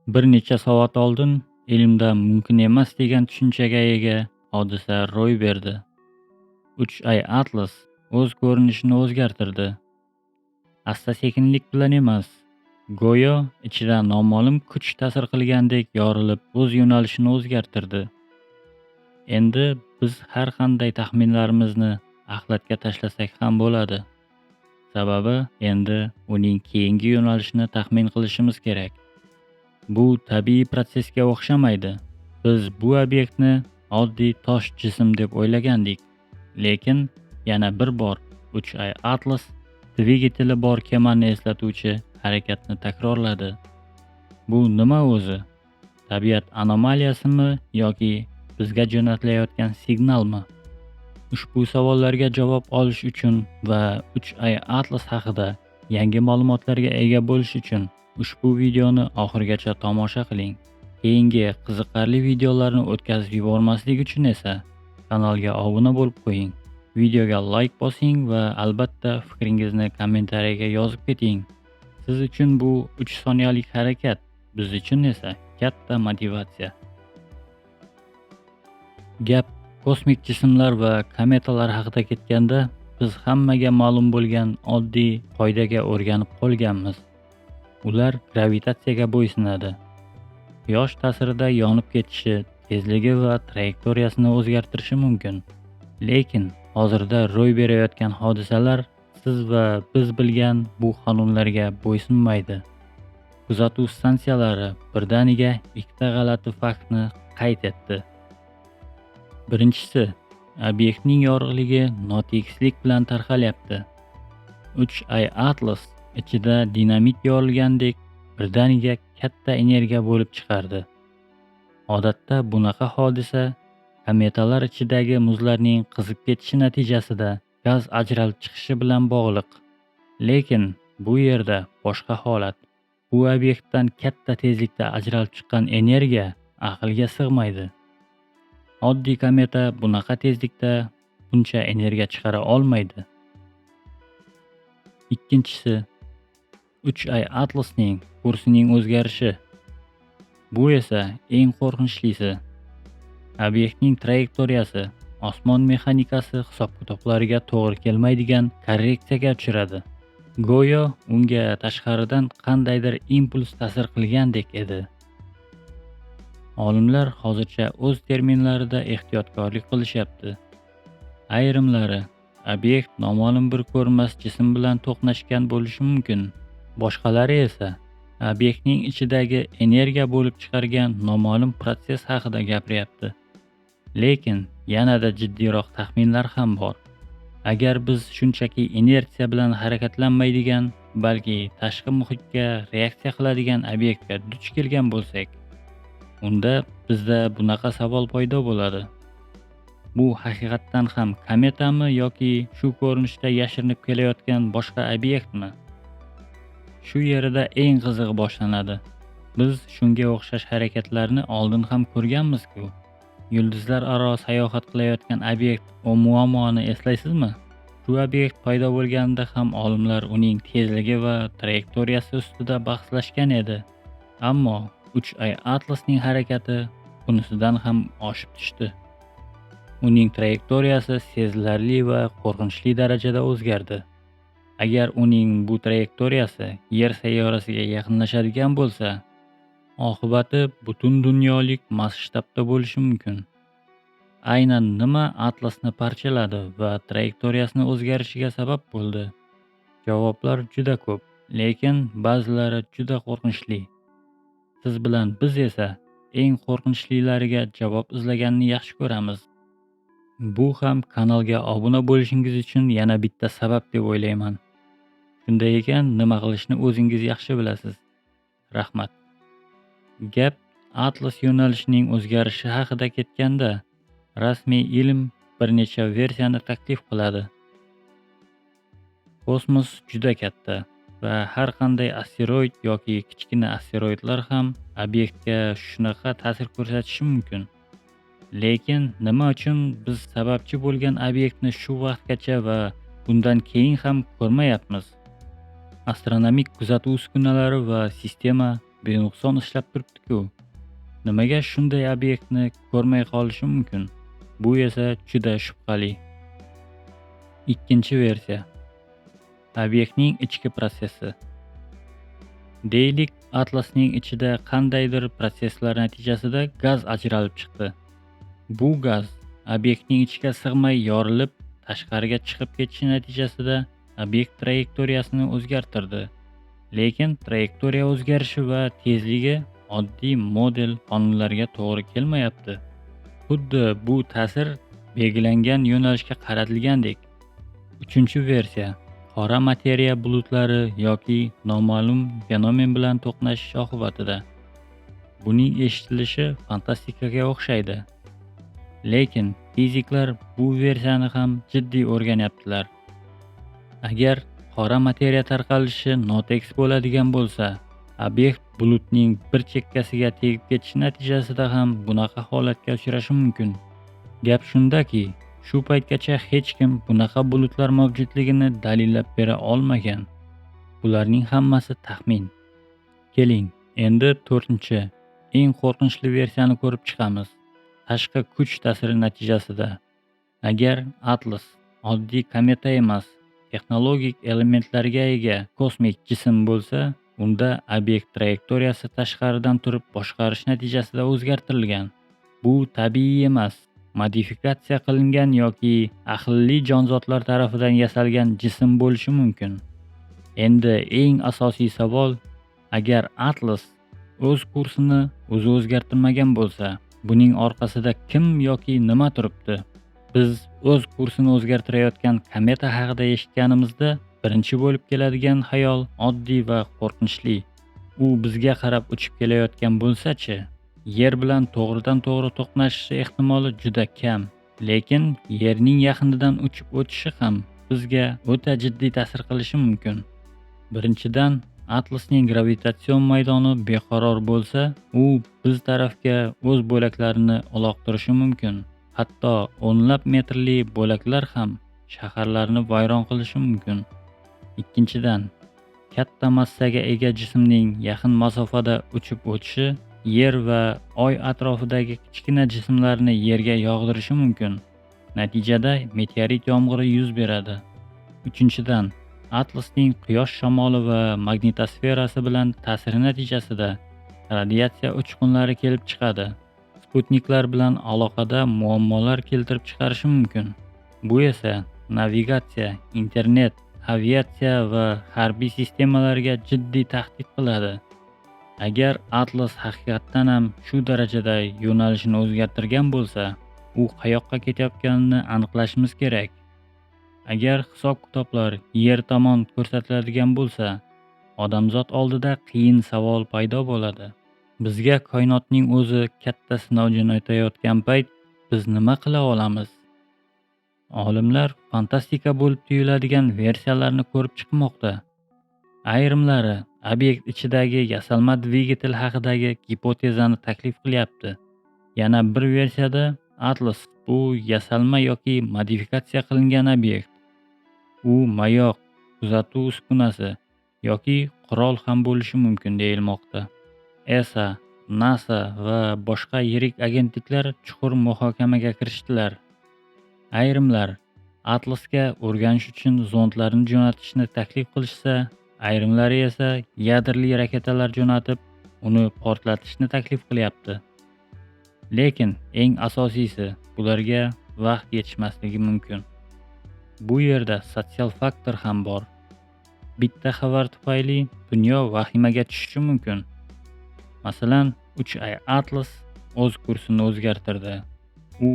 Bir necha soat oldin ilmda mumkin emas degan tushunchaga ega hodisa ro'y berdi. 3I Atlas o'z ko'rinishini o'zgartirdi. Asta-sekinlik bilan emas, go'yo ichida noma'lum kuch ta'sir qilgandek yorilib, o'z yo'nalishini o'zgartirdi. Endi biz har qanday taxminlarimizni axlatga tashlasak ham bo'ladi. Sababi endi uning keyingi yo'nalishini taxmin qilishimiz kerak. Bu tabiiy protsessga o'xshamaydi. Biz bu obyektni oddiy tosh jism deb o'ylagandik. Lekin yana bir bor 3I Atlas dvigateli bor kemani eslatuvchi harakatni takrorladi. Bu nima o'zi? Tabiat anomaliyasimi yoki bizga jo'natilayotgan signalmi? Ushbu savollarga javob olish uchun va 3I Atlas haqida yangi ma'lumotlarga ega bo'lish uchun ushbu videoni oxirigacha tomosha qiling. Keyingi qiziqarli videolarni o'tkazib yubormaslik uchun esa kanalga obuna bo'lib qo'ying. Videoga like bosing va albatta fikringizni kommentariyaga yozib keting. Siz uchun bu 3 soniyalik harakat, biz uchun esa katta motivatsiya. Gap kosmik jismlar va kometalar haqida ketganda, biz hammaga ma'lum bo'lgan oddiy qoidaga o'rganib qolganmiz. Ular gravitatsiyaga bo'ysunadi. Quyosh ta'sirida yonib ketishi, tezligi va trayektoriyasini o'zgartirishi mumkin. Lekin hozirda ro'y berayotgan hodisalar siz va biz bilgan bu qonunlarga bo'ysunmaydi. Kuzatuv stansiyalari birdaniga ikkita g'alati faktni qayd etdi. Birinchisi, obyektning yorug'ligi notekislik bilan tarqalyapti. 3I Atlas ichida dinamit yorilgandek birdaniga katta energiya bo'lib chiqardi. Odatda bunaqa hodisa kometalar ichidagi muzlarning qizib ketishi natijasida gaz ajralib chiqishi bilan bog'liq. Lekin bu yerda boshqa holat. Bu obyektdan katta tezlikda ajralib chiqqan energiya aqlga sig'maydi. Oddiy kometa bunaqa tezlikda buncha energiya chiqara olmaydi. Ikkinchisi, 3I Atlasning kursining o'zgarishi. Bu esa eng qo'rqinchlisi. Obyektning trayektoriyasi osmon mexanikasi hisob-kitoblariga to'g'ri kelmaydigan korreksiyaga uchradi. Go'yo unga tashqaridan qandaydir impuls ta'sir qilgandek edi. Olimlar hozircha o'z terminlarida ehtiyotkorlik qilishyapti. Ayrimlari obyekt noma'lum bir ko'rinmas jism bilan to'qnashgan bo'lishi mumkin. Boshqalari esa obyektning ichidagi energiya bo'lib chiqargan noma'lum protsess haqida gapiryapti. Lekin yanada jiddiyroq taxminlar ham bor. Agar biz shunchaki inersiya bilan harakatlanmaydigan, balki tashqi muhitga reaksiya qiladigan obyektga duch kelgan bo'lsak, unda bizda bunaqa savol paydo bo'ladi. Bu haqiqatdan ham kometami yoki shu ko'rinishda yashirinib kelayotgan boshqa obyektmi? Shu yerida eng qizig'i boshlanadi. Biz shunga o'xshash harakatlarni oldin ham ko'rganmiz-ku. Yulduzlararo sayohat qilayotgan obyekt Oumuamuani eslaysizmi? Shu obyekt paydo bo'lganida ham olimlar uning tezligi va trayektoriyasi ustida bahslashgan edi. Ammo 3I Atlasning harakati bunisidan ham oshib tushdi. Uning trayektoriyasi sezilarli va qo'rqinchli darajada o'zgardi. Agar uning bu trayektoriyasi Yer sayyorasiga yaqinlashadigan bo'lsa, oqibati butun dunyolik masshtabda bo'lishi mumkin. Aynan nima Atlasni parchaladi va trayektoriyasini o'zgarishiga sabab bo'ldi? Javoblar juda ko'p, lekin ba'zilari juda qo'rqinchli. Siz bilan biz esa eng qo'rqinchlilariga javob izlaganni yaxshi ko'ramiz. Bu ham kanalga obuna bo'lishingiz uchun yana bitta sabab deb o'ylayman. Shunday ekan, nima qilishni o'zingiz yaxshi bilasiz. Rahmat. Gap Atlas yo'nalishining o'zgarishi haqida ketganda, rasmiy ilm bir necha versiyani taklif qiladi. Kosmos juda katta va har qanday asteroid yoki kichkina asteroidlar ham obyektga shunaqa ta'sir ko'rsatishi mumkin. Lekin nima uchun biz sababchi bo'lgan obyektni shu vaqtgacha va bundan keyin ham ko'rmayapmiz? Astronomik kuzatuv uskunalari va sistema benuqson ishlab turibdi-ku. Nimaga shunday obyektni ko'rmay qolishi mumkin? Bu esa juda shubhali. Ikkinchi versiya. Obyektning ichki protsessi. Deylik, Atlasning ichida qandaydir protsesslar natijasida gaz ajralib chiqdi. Bu gaz obyektning ichiga sig'may yorilib, tashqariga chiqib ketishi natijasida obyekt trayektoriyasini o'zgartirdi. Lekin trayektoriya o'zgarishi va tezligi oddiy model qonunlariga to'g'ri kelmayapti. Xuddi bu ta'sir belgilangan yo'nalishga qaratilgandek. Uchinchi versiya. Qora materiya bulutlari yoki noma'lum fenomen bilan to'qnashish oqibatida. Buning eshitilishi fantastikaga o'xshaydi. Lekin fiziklar bu versiyani ham jiddiy o'rganyaptilar. Agar qora materiya tarqalishi notekis bo'ladigan bo'lsa, obyekt bulutning bir chekkasiga tegib ketishi natijasida ham bunaqa holatga uchrashi mumkin. Gap shundaki, shu paytgacha hech kim bunaqa bulutlar mavjudligini dalillab bera olmagan. Bularning hammasi taxmin. Keling, endi to'rtinchi, eng qo'rqinchli versiyani ko'rib chiqamiz. Tashqi kuch ta'siri natijasida. Agar Atlas oddiy kometa emas, texnologik elementlarga ega kosmik jism bo'lsa, unda obyekt trayektoriyasi tashqaridan turib boshqarish natijasida o'zgartirilgan. Bu tabiiy emas, modifikatsiya qilingan yoki aqlli jonzotlar tarafidan yasalgan jism bo'lishi mumkin. Endi eng asosiy savol, agar Atlas o'z kursini o'zi o'zgartirmagan bo'lsa, buning orqasida kim yoki nima turibdi? Biz o'z kursini o'zgartirayotgan kometa haqida eshitganimizda birinchi bo'lib keladigan xayol oddiy va qo'rqinchli. U bizga qarab uchib kelayotgan bo'lsa-chi, Yer bilan to'g'ridan-to'g'ri to'qnashishi ehtimoli juda kam, lekin Yerning yaqinidan uchib o'tishi ham bizga o'ta jiddiy ta'sir qilishi mumkin. Birinchidan, Atlasning gravitatsion maydoni beqaror bo'lsa, u biz tarafga o'z bo'laklarini uloqtirishi mumkin. Hatto o'nlab metrli bo'laklar ham shaharlarni vayron qilishi mumkin. Ikkinchidan, katta massaga ega jismning yaqin masofada uchib o'tishi Yer va Oy atrofidagi kichkina jismlarni Yerga yog'dirishi mumkin. Natijada meteorit yomg'iri yuz beradi. Uchinchidan, Atlasning quyosh shamoli va magnitosferasi bilan ta'siri natijasida radiatsiya uchqunlari kelib chiqadi. Sputniklar bilan aloqada muammolar keltirib chiqarishi mumkin. Bu esa navigatsiya, internet, aviatsiya va harbiy sistemalarga jiddiy tahdid qiladi. Agar Atlas haqiqatdan ham shu darajada yo'nalishini o'zgartirgan bo'lsa, u qayoqqa ketayotganini aniqlashimiz kerak. Agar hisob-kitoblar Yer tomon ko'rsatiladigan bo'lsa, odamzod oldida qiyin savol paydo bo'ladi. Bizga koinotning o'zi katta sinov jo'natayotgan payt biz nima qila olamiz? Olimlar fantastika bo'lib tuyuladigan versiyalarni ko'rib chiqmoqda. Ayrimlari obyekt ichidagi yasalma dvigatel haqidagi gipotezani taklif qilyapti. Yana bir versiyada Atlas bu yasalma yoki modifikatsiya qilingan obyekt. U mayoq, kuzatuv uskunasi yoki qurol ham bo'lishi mumkin deyilmoqda. ESA, NASA va boshqa yirik agentliklar chuqur muhokamaga kirishdilar. Ayrimlar Atlasga o'rganish uchun zondlarni jo'natishni taklif qilishsa, ayrimlari esa yadrli raketalar jo'natib, uni portlatishni taklif qilyapti. Lekin eng asosiysi, bularga vaqt yetishmasligi mumkin. Bu yerda sotsial faktor ham bor. Bitta xabar tufayli dunyo vahimaga tushishi mumkin. Masalan, 3I Atlas o'z kursini o'zgartirdi. U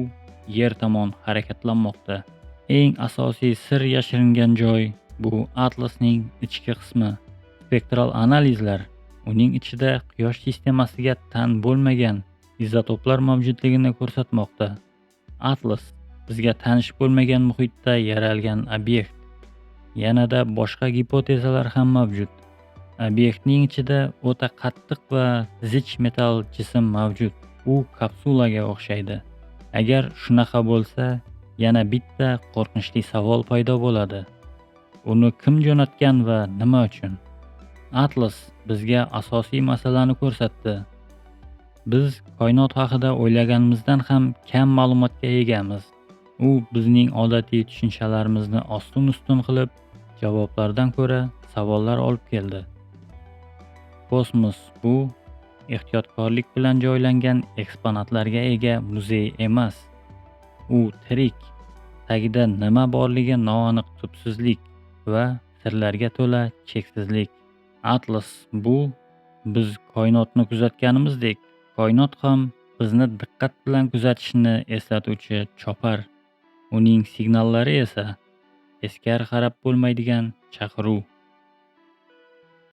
Yer tomon harakatlanmoqda. Eng asosiy sir yashiringan joy bu Atlasning ichki qismi. Spektral analizlar uning ichida Quyosh sistemasiga tan bo'lmagan izotoplar mavjudligini ko'rsatmoqda. Atlas bizga tanish bo'lmagan muhitda yaralgan obyekt. Yanada boshqa gipotezalar ham mavjud. Obyektning ichida o'ta qattiq va zich metall jism mavjud. U kapsulaga o'xshaydi. Agar shunaqa bo'lsa, yana bitta qo'rqinchli savol paydo bo'ladi. Uni kim jo'natgan va nima uchun? Atlas bizga asosiy masalani ko'rsatdi. Biz koinot haqida o'ylaganimizdan ham kam ma'lumotga egamiz. U bizning odatiy tushunchalarimizni ostin-ustun qilib, javoblardan ko'ra savollar olib keldi. Kosmos bu ehtiyotkorlik bilan joylangan eksponatlarga ega muzey emas. U tirik, tagida nima borligi noaniq tubsizlik va sirlarga to'la cheksizlik. Atlas bu biz koinotni kuzatganimizdek, koinot ham bizni diqqat bilan kuzatishni eslatuvchi chopar. Uning signallari esa teskari qarab bo'lmaydigan chaqiruv.